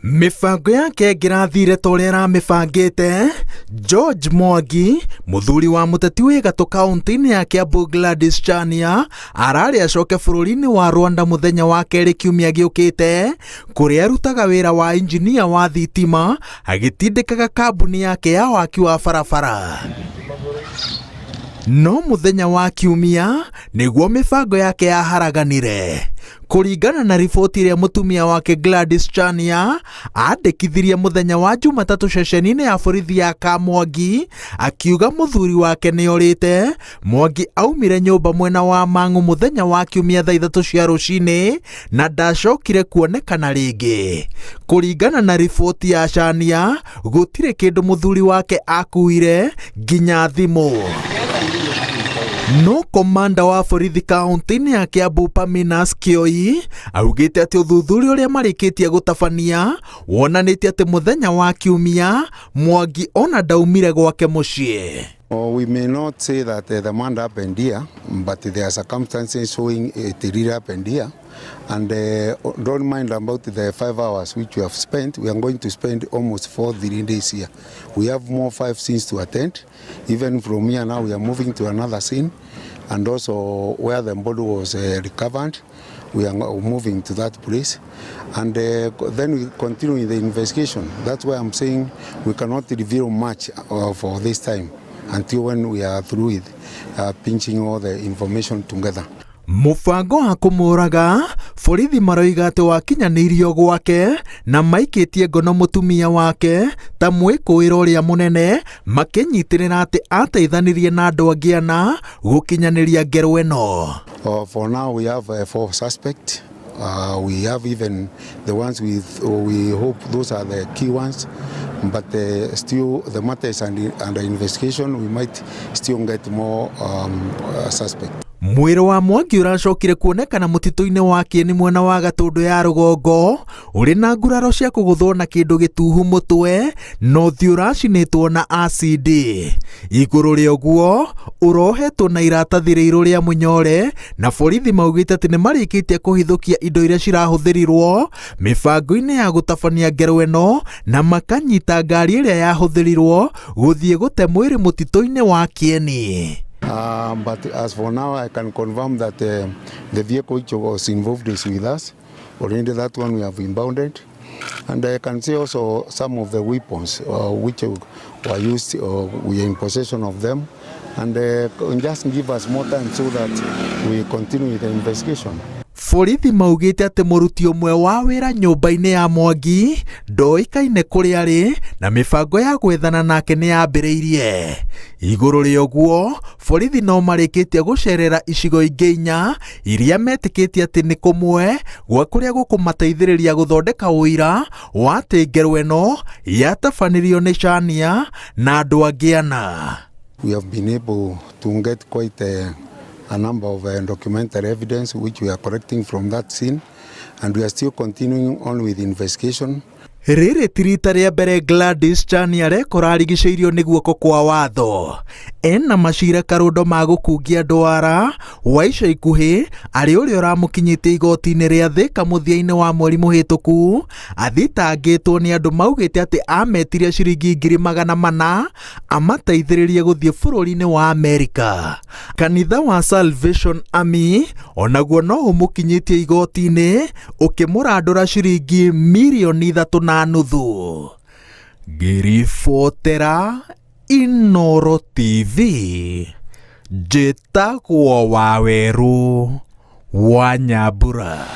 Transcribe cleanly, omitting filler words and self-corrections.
Mĩbango yake ĩngĩrathire ta ũrĩa aramĩbangĩte, George Mwangi, mũthuri wa mũteti wĩ gatũ kaũntĩ-inĩ ya Kiambu Gladys Chania, ararĩ acoke bũrũri-inĩ wa Rwanda mũthenya wa kerĩ kiumia gĩũkĩte, kũrĩa arutaga wĩra wa injinia wa thitima agĩtindĩkaga kambuni yake ya waki wa barabara. No mũthenya wa kiumia nĩguo mĩbango yake yaharaganire. Kũringana na riboti ĩrĩa mũtumia wake Gladys Chania andĩkithirie mũthenya wa Jumatatũ ceceni-inĩ ya borithi ya Kamwangi, akiuga mũthuri wake nĩ orĩte. Mwangi aumire nyũmba mwena wa Mang'u mũthenya wa Kiumia thaa 3 cia rũcinĩ na ndacokire kuonekana rĩngĩ. Kũringana na riboti ya Chania, gũtirĩ kĩndũ mũthuri wake akuire nginya thimũ. No komanda wa borithi kaunti-inĩ ya Kiambu Paminas Kioi augĩte atĩ ũthuthuria ũrĩa marĩkĩtie gũtabania wonanĩtie atĩ mũthenya wa Kiumia Mwangi ona ndaumire gwake mũciĩ. We may not say that the murder happened here, but there are circumstances showing it really happened here. And don't mind about the 5 hours which we have spent. We are going to spend almost 4 3 days here. We have more five scenes to attend. Even from here now, we are moving to another scene, and also where the body was recovered, we are moving to that place. And then we continue the investigation. That's why I'm saying we cannot reveal much for this time until when we are through with pinching all the information together. Mũbango wa kũmũraga borithi maroiga atĩ wakinyanĩirio gwake na maikĩtie ngono mũtumia wake ta mwĩkũĩro ũrĩa mũnene, makĩnyitĩrĩra atĩ ateithanirie na andũ angĩ ana gũkinyanĩria ngero ĩno. For now, we have four suspects. We have even the ones with, we hope those are the key ones, but still the matter is under investigation. We might still get more suspects. Mwĩrĩ wa Mwangi ũracokire kuonekana mũtitũ-inĩ wa Kĩeni mwena wa Gatũndũ ya rũgongo ũrĩ na nguraro cia kũgũthwo na kĩndũ gĩtuhu mũtwe na ũthiũ ũracinĩtwo na acidi. Igũrũ rĩa ũguo ũrohetwo na iratathi rĩirũ rĩa mũnyore, na borithi maugĩte atĩ nĩ marĩkĩtie kũhithũkia indo iria cirahũthĩrirwo mĩbango-inĩ ya gũtabania ngero ĩno na makanyita ngari ĩrĩa yahũthĩrirwo gũthiĩ gũte mwĩrĩ mũtitũ-inĩ wa Kĩeni. But as for now, I can confirm that the vehicle which was involved is with us. Already that one we have impounded. And I can see also some of the weapons which were used, we are in possession of them. And just give us more time so that we continue with the investigation. Borithi maugĩte atĩ mũruti ũmwe wa wĩra nyũmba-inĩ ya Mwangi ndoĩkaine kũrĩa arĩ na mĩbango ya gwethana nake nĩ yambĩrĩirie. Igũrũ rĩa ũguo, borithi no marĩkĩtie gũcerera icigo ingĩ inya iria metĩkĩtie atĩ nĩ kũmwe gwa kũrĩa gũkũmateithĩrĩria gũthondeka ũira wa atĩ ngero ĩno yatabanirio nĩ Chania na andũ angĩ ana. We have been able to get quite a number of documentary evidence which we are collecting from that scene, and we are still continuing on with investigation. Rĩrĩ ti rita rĩa mbere Gladys Chania arekora arigicĩirio nĩ guoko kwa watho. Ena macira karũndo ma gũkungia ndwara wa ica ikuhĩ arĩ ũrĩa ũramũkinyĩtie igoti-inĩ rĩa Thĩka mũthia-inĩ wa mweri mũhĩtũku, athitangĩtwo nĩ andũ maugĩte atĩ ametirie ciringi 400,000 amateithĩrĩrie gũthiĩ bũrũri-inĩ wa Amerika. Kanitha wa Salvation Army onaguo no ũmũkinyĩtie igoti-inĩ ũkĩmũrandũra ciringi 3.5 mirioni. Ngĩribotera Inooro TV, njĩtagwo Wawerũ wa Nyambura.